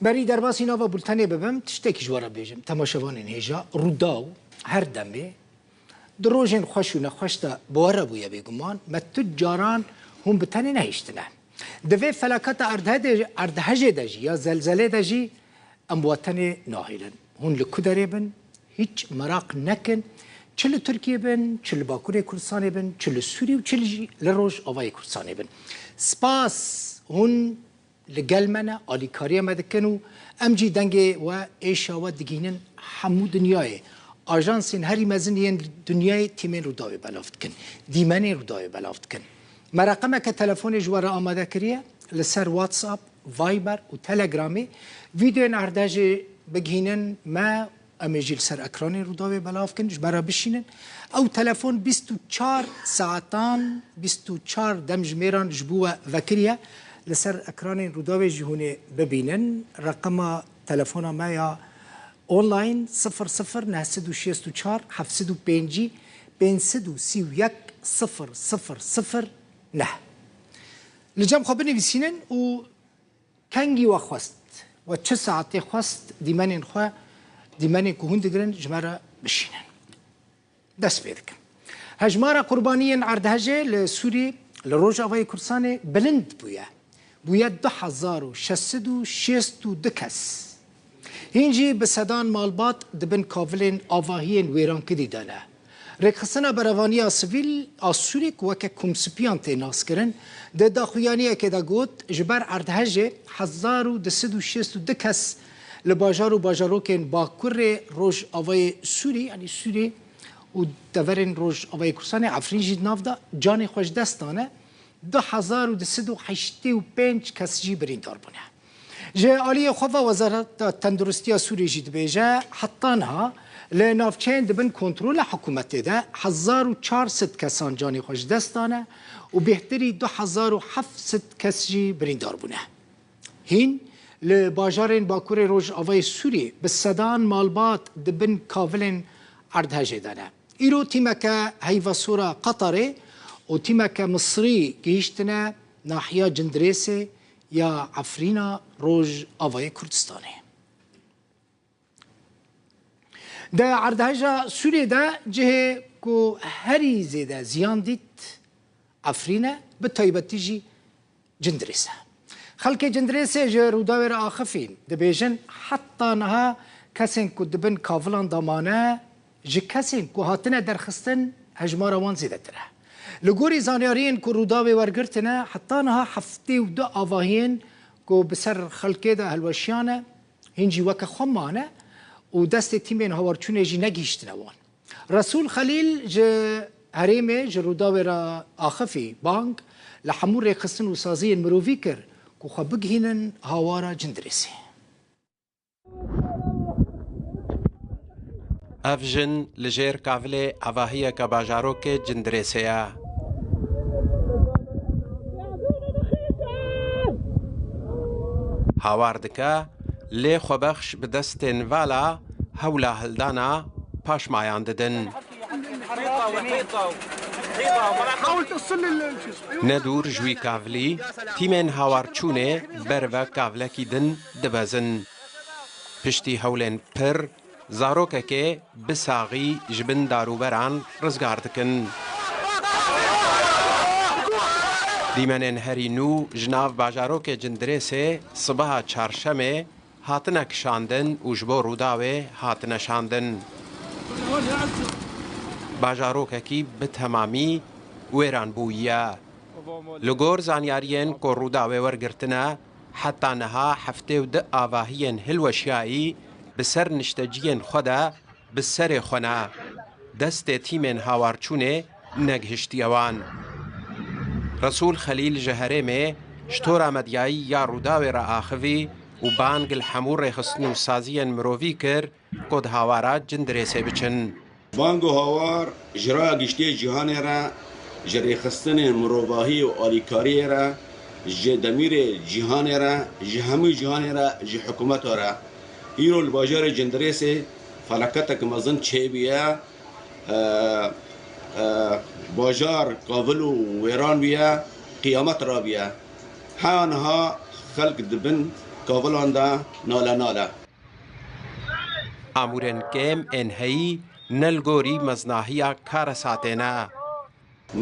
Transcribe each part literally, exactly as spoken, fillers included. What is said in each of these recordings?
Berî derbasî nava bultenê bibim, tiştekî ji we re bêjim. Temaşevanên hêja, Rûdaw her demê di rojên xweş û nexweş de bi we re bûye bêguman. Me tu caran hûn bi tenê nehiştine. Di vê felaketa erdhedê-, erdhejê de jî ya zelzelê de jî em bi we tenê nahêlin. Hûn li ku derê bin, hîç meraq nekin. Çi li Tirkiyê bin, çi li Bakurê Kurdistanê bin, çi li Sûrî û çi jî li Rojavayê Kurdistanê bin. Spas hûn li gel me ne, alîkariya me dikin û em jî dengê we, êşa we digihînin hemû dinyayê. Ajansên herî mezin yên dinyayê tîmên Rûdawê belav dikin, dîmenên Rûdawê belav dikin. Me reqemeke telefonê ji we re amade kiriye, li ser WhatsApp, Viber û Telegramê vîdeoyên erdhejê bigihînin me, em ê jî li ser ekranên Rûdawê belav kin, ji me re bişînin. Ew telefon bîst û çar saetan, bîst û çar demjimêran ji bo we vekiriye. Li ser ekranên Rûdawê jî hûn ê bibînin. Reqema telefona me ya online: sifir sifir neh sed û şêst û çar heft sed û pêncî pênc sed û sî û yek sifir sifir sifir neh. Li cem xwe binivîsînin û kengî we xwest, we çi saetê xwest dîmenên xwe, dîmenên ku hûn digirin, ji me re bişînin. Dest pê dikim. Hejmara qurbaniyên erdhejê li Sûrî, li Rojavayê Kurdistanê bilind bûye. Bûye du hezar û şeş sed û şêst û du kes. Hîn jî bi sedan malbat di bin kavilên avahiyên wêrankirî de ne. Rêkxistina Berevaniya Sivîl a Sûrî, ku weke Kumsipiyan tê naskirin, di daxuyaniyekê de got, ji ber erdhejê hezar û du sed û şêst û du kes li bajar û bajarokên bakurê rojavayê Sûrî, yanî Sûrî û deverên Rojavayê Kurdistanê, Efrîn jî di nav de, canê xwe ji dest dane. Du hezar û du sed û heştê û pênc kes jî birîndar bûne. Ji aliyê xwe ve Wezareta Tenduristiya Sûriyê jî dibêje, heta niha li navçeyên di bin kontrola hikûmetê de hezar û çar sed kesan canê xwe ji dest dane û bêhtirî du hezar û heft sed kes jî birîndar bûne. Hîn li bajarên Bakurê Rojavayê Sûriyê bi sedan malbat di bin kavilên erdhejê de ne. Îro tîmeke heyvasora Qatarê û tîmeke Misrî gihîştine nahiya Cindirêsê ya Efrîna Rojavayê Kurdistanê. Di erdheja Sûriyê de cihê ku herî zêde ziyan dît Efrîn e, bi taybetî jî Cindirês e. Xelkê Cindirêsê ji Rûdawê re axifîn, dibêjin, heta niha kesên ku di bin kavilan de mane, ji kesên ku hatine derxistin hejmara wan zêdetir e. Li gorî zanyariyên ku Rûdawê wergirtine, heta niha heftê û du avahiyên ku bi ser xelkê de hilweşiyane, hîn jî weke xwe mane û destê tîmên hawarçûnê jî negihîştine wan. Resûl Xelîl ji herêmê ji Rûdawê re axifî bang li hemû rêxistin û saziyên mirovî kir ku xwe bigihînin hawara Cindirêsê. Ev jin li jêr kavilê avahiyeke bajarokê Cindirêsê ye. Hawar dike, lê xwebexş bi destên vala hewla hildana paşmayan didin. Ne dûr ji wî kavilî, tîmên hawarçûnê berve kavilekî din dibezin. Piştî hewlên pir, zarokekê bi saxî ji bin darûberan rizgar dikin. Dîmenên herî nû ji nav bajarokê Cindirêsê sibeha çarşemê hatine kişandin û ji bo Rûdawê hatine şandin. Bajarokekî bi temamî wêran bûye. Li gor zanyariyên ku Rûdawê wergirtine, heta niha heftê û du avahiyên hilweşiyayî bi ser nişteciyên xwe de bi serê xwe ne, destê tîmên hawarçûnê negihiştiye wan. Resûl Xelîl ji herêmê ji tora medyayî ya Rûdawê re axivî û bang li hemû rêxistin û saziyên mirovî kir ku di hawara Cindirêsê biçin. Bang û hawar ji raya giştî yê cîhanê re, ji rêxistinên mirovahî û alîkariyê re, ji demîrê cîhanê re, ji hemû cîhanê re, ji hikûmeta re. Îro li bajarê Cindirêsê felaketek mezin çêbûye. E, e, bajar kavil û wêran bûye, qiyamet rabûye. Haya niha xelk di bin Kavilan de nale nale. Amûrên kêm ên heyî ne li gorî meznahiya karesatê ne.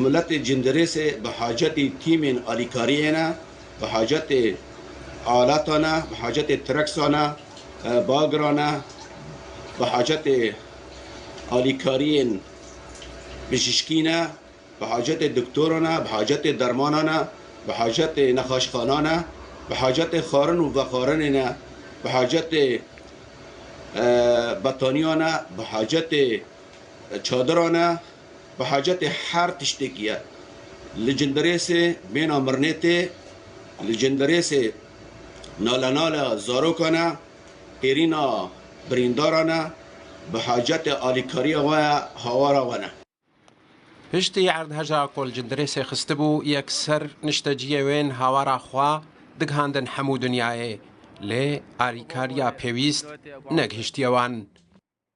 Miletê Cindirêsê bi hacetî tîmên alîkariyê ne, bi hacetê alatan e, bi hacetê treksan e, e, bagiran e, bi hacetê alîkariyên bijîşkî ne, bi hacetê doktoran e, bi hacetê dermanan e, bi hacetê nexaşxanan e, bi hacetê xwarin û vexwarinê ne, bi hacetê, e, betaniyan e, bi hacetê çadiran e, bi hacetê her tiştekî ye. Li Cindirêsê bêhna mirinê tê, li Cindirêsê nale nale zarokan e, hêrîna birîndaran e, bi hacetê alîkariya we ye, hawara we ne. Piştî erdheja ku li Cindirêsê xistibû, yekser nişteciyê wên hawara xwe digihandin hemû dinyayê, lê alîkariya pêwîst negihiştiye wan.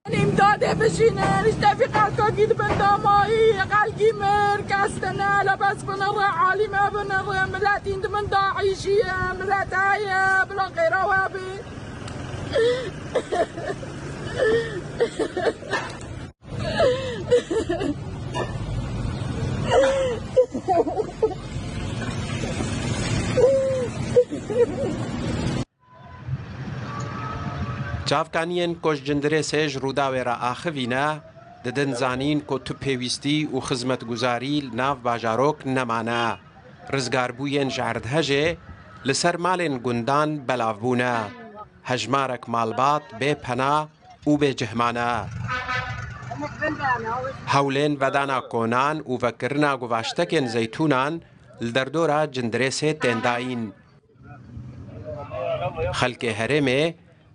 Îmdadê bijîne, ji tevî xelkekî di bin damayî, xelkî mir, kes tune, lebez binire, alîme binire, miletîn di min daîşî ye, milet heye, bila xêra we bê. Çavkaniyên ku ji Cindirêsê ji Rûdawê re axivîne, didin zanîn ku tu pêwîstî û xizmetguzarî li nav bajarok nemane. Rizgarbûyên ji erdhejê li ser malên gundan belav bûne. Hejmarek malbat bê pena û bê cih mane. Hewlên vedana konan û vekirina guvaştekên zeytûnan li derdora Cindirêsê tên dayîn. Xelkê herêmê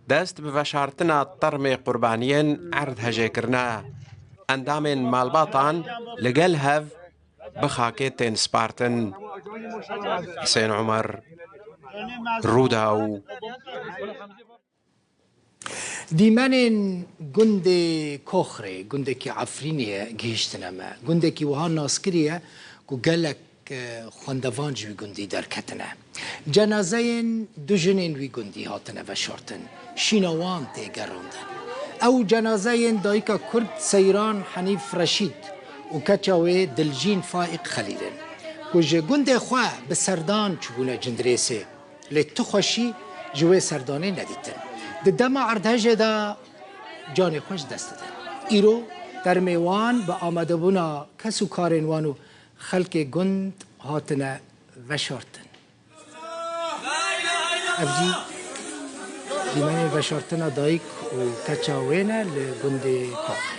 dest bi veşartina termê qurbaniyên erdhejê kirine. Endamên malbatan li gel hev bi xakê tên spartin. Hisên Umer, Rûdaw. Dîmenên gundê Koxrê, gundekî Efrînê ye, gihîştine me. Gundekî wiha naskirî ye ku gelek, e, xwendevan ji wî gundî derketine. Cenazeyên du jinên wî gundî hatine veşartin. Şîna wan tê gerandin. Ew cenazeyên dayika Kurd Seyran Henîf Reşîd û keça wê Dilcîn Faîq Xelîl in, ku ji gundê xwe bi serdan çûbûne Cindirêsê. Lê tu xweşî ji wê serdanê nedîtin. Di dema erdhejê de canê xwe ji dest didin. Îro termê wan bi amadebûna kes û karên wan û xelkê gund hatine veşartin. Ev jî dîmenên veşartina dayik û keça wê ne li gundê Koxê.